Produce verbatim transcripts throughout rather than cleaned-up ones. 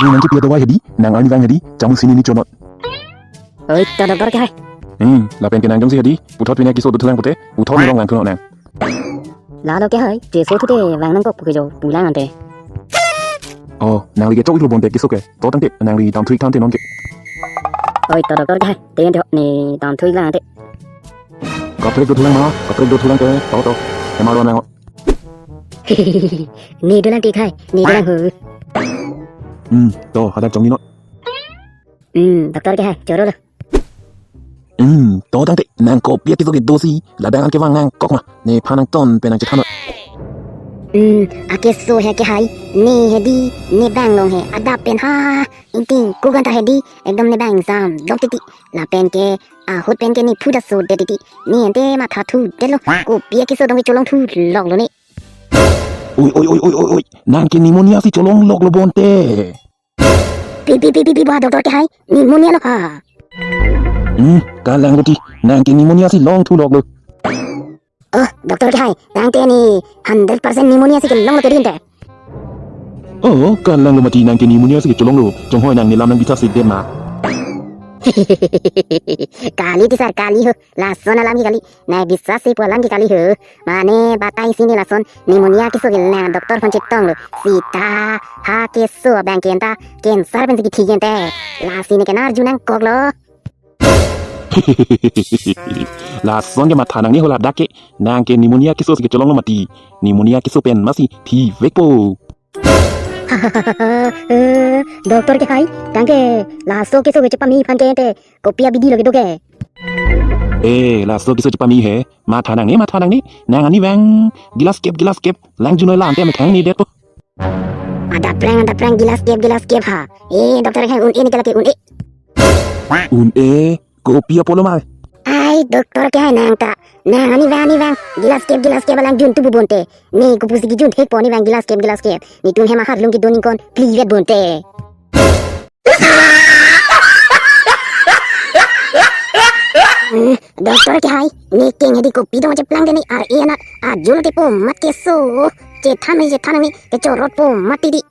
Nang kepi adawai hedi, nang arnivang hedi, chamus hini ni chonot. Oi, to doctor kehai. Hmm, lapen ke nang jongsi hedi, puthot pine keso dothulang pute, puthot nirong lang thunok nang. Lalo kehai, keso thute vang nangkok pu ke jo, pulang ante. Oh, nangli ke chok-iklo bonte keso ke. To tangte, nangli damthu-ik tha ante non ke. Oi, to doctor kehai, te ante ne damthu-ik lang ante. Kaprek dothulang ma, kaprek dothulang ke, to to. Emar lo nang. Ne dolang ti khai, ne dolang ho. Hmm, to, hadak chongni non. Hmm, doctor kehai, choro lo. Hmm, to tangte, nang kopi akeso kedosi, ladak an kevang nangkok ma, nephan nangton pen nangchethan non. Hmm, akeso he kehai, ne hedi, ne bang long he, adap pen ha, ingting, ko ganta hedi, ekdom ne bang jam, dok titi, lapen ke, ahut pen ke ne phuda so de titi, ne ante matha thudetlo, kopi akeso dong ke cholong thulok lo ne. Oi, oi, oi, oi, oi, oi, nang ke pneumonia si cholong lok lo bonte. Pi, pi, pi, pi, pi, ba doctor kehai, pneumonia lo ha. Hmm, kalang lo ti, nang ke pneumonia si long thulok lo. Oh, doctor kehai, tangte ne hundred percent pneumonia si kelong lo ke dinte. Oh, kalang lo mati nang ke pneumonia si kelong lo, chonghoi nang nelam nang bisa si de ma. Kali ti sir, kali ho, lason alam ke kali, nang bisa si pu alam ke kali ho. Mane batai si ne lason pneumonia keso ke nang doctor aphan chetong lo. Sita ha keso abang ke anta cancer pensi kithi ke ante. Lasi ne ke arju nangkok lo. Lason ke matha nangne ho ladak ke. Nang ke pneumonia keso si kecholong lo mati. Pneumonia keso pen masi thivekpo. Eh, doctor kehai, tangte laso keso kechepame aphan ke ante kopi abidi lo kedo ke. Eh, laso keso chepame he. Matha nangne, matha nangne. Nang arnivang gilas kep, gilas kep, langjunoi la ante methang ne detpo. Adap prang, adap prang, gilas kep, gilas kep ha. Eh, doctor kehai, un-e ne ke lake un-e. Un-e, kopi apot lo ma? Ai, doctor kehai, nang ta, nang arnivang, arnivang, gilas kep, gilas kep alangjun tu bu bonte. Ne kopusi kijun thekpo arnivang gilas kep, gilas kep. Netum hem ahar lung kedo ningkan phlivet bonte. Hmm, doctor kehai, ne keng hedi kopi dong cheplang de ne ar-e anat, arjulo te po mat keso. Chethan ne, chethan ne, kechorot po mat titi.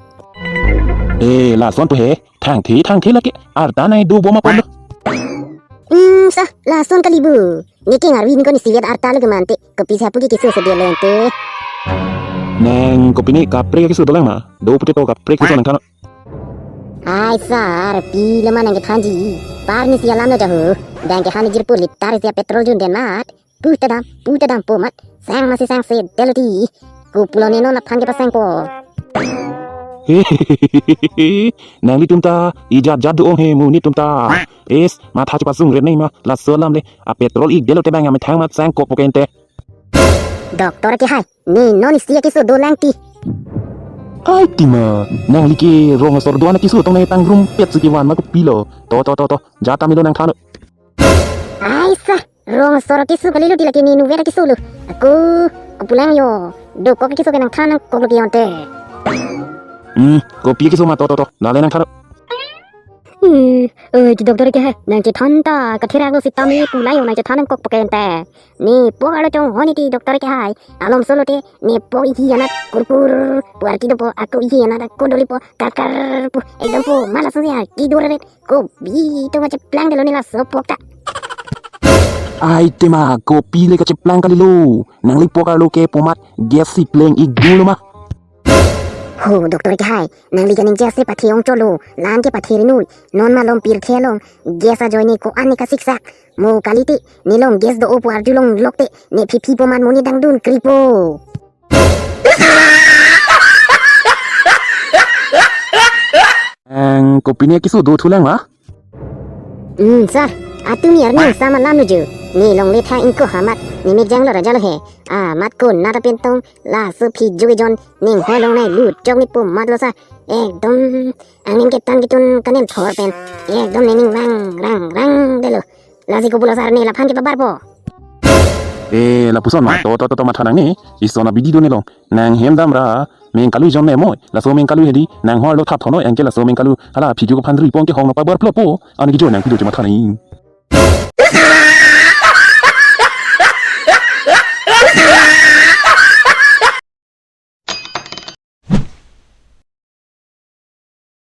Eh, lason po he, thangthe, thangthe lake, arta nai do bom apot lo. Hmm, sa, lason kali bu. Ne keng arvi ningkan isivet arta lo ke mante, kopisi hapu ke keso sede lo ante. Nang kopi ne kaprek keso dolang ma, do pute to kaprek keso nangthan non. Ai sir, pilo ma nang kethanji. Par ne si alam lo jahu. Bang ke hani jirpo litar isi petrol jun den mat. Pu ta dam, pu ta dam po mat. Sang masi sang se delo ti. Ko pulo ne non aphan kepasangpo. Nanglitum ta ijat jat do-ong he monit atum ta. Es, matha chepasung ret nai ma, laso alam le. A petrol ik delo te bang amethang mat sangkokpo ke ante. Doctor kehai, ne non isi akeso dolang ti. Ai ti ma, nangli ke rong asor do-an akeso tong ne tangrumpet si kevan ma kopilo. To, to, to, to, jat ta melo nangthan non. Ai sa, rong asor akeso kalilo ti lake ne nuver akeso lo. Ako, kopulang yo, dokok akeso ke nangthan nangkok lo ke ante. Hmm, kopi akeso ma to, to, to, lale nangthan non. Hmm, eh, ti doctor kehai, nangchethan ta, katherak lo sitame pulai yo nangchethan nangkokpo ke ante. Ne pok arlo chonghoi ne ti doctor kehai, alom solo te, ne pok ihi anat, kur kur, puar kido po, ako ihi anat, ako doli po, kar kar po, ekdom po, malas ya, kido ret, kopi to ma cheplang delo ne laso pok ta. Ai te ma, kopi le kacheplang kalilo, nangli pok arlo ke po mat, gas si pleng ik dolo ma. Ho, doctor kehai, nangli kaningje si pathe ongchotlo, la-an ke pathe rinoi, non malom pirthe along, gas ajoine ko-an ne kasiksak, mo kali ti, nelong gas do-o pu arjulong lok te, ne phiphi po mat mo ne dangdun kripo. Ang kopi ne keso dothulang ma? Hmm, sir. Atumi arni sama lam nuju. Ne longle tha ingko ha mat. Ne mejang lo raja lo he. Ah, mat ko nata pentong. Laso phi juge jon. Ning hoi long nai lut jok ne po mat lo sir. Ekdom. Angning ketan ketun kanen thor pen. Ekdom ne ning rang, rang, rang delo. Lasi ko pulo sir ne laphan kepabarpo. Eh, lapuson ma. To, to, to, to, matha nangne. Ison abidi do ne long. Nang hem dam ra. Meng kalu jon ne moi. Laso meng kalu hedi. Nang hor lo thap thonoi. Anke laso meng kalu. Hala video ko phan ri pon ke hong no pabar plo po. Ani kijo nang video chematha nai.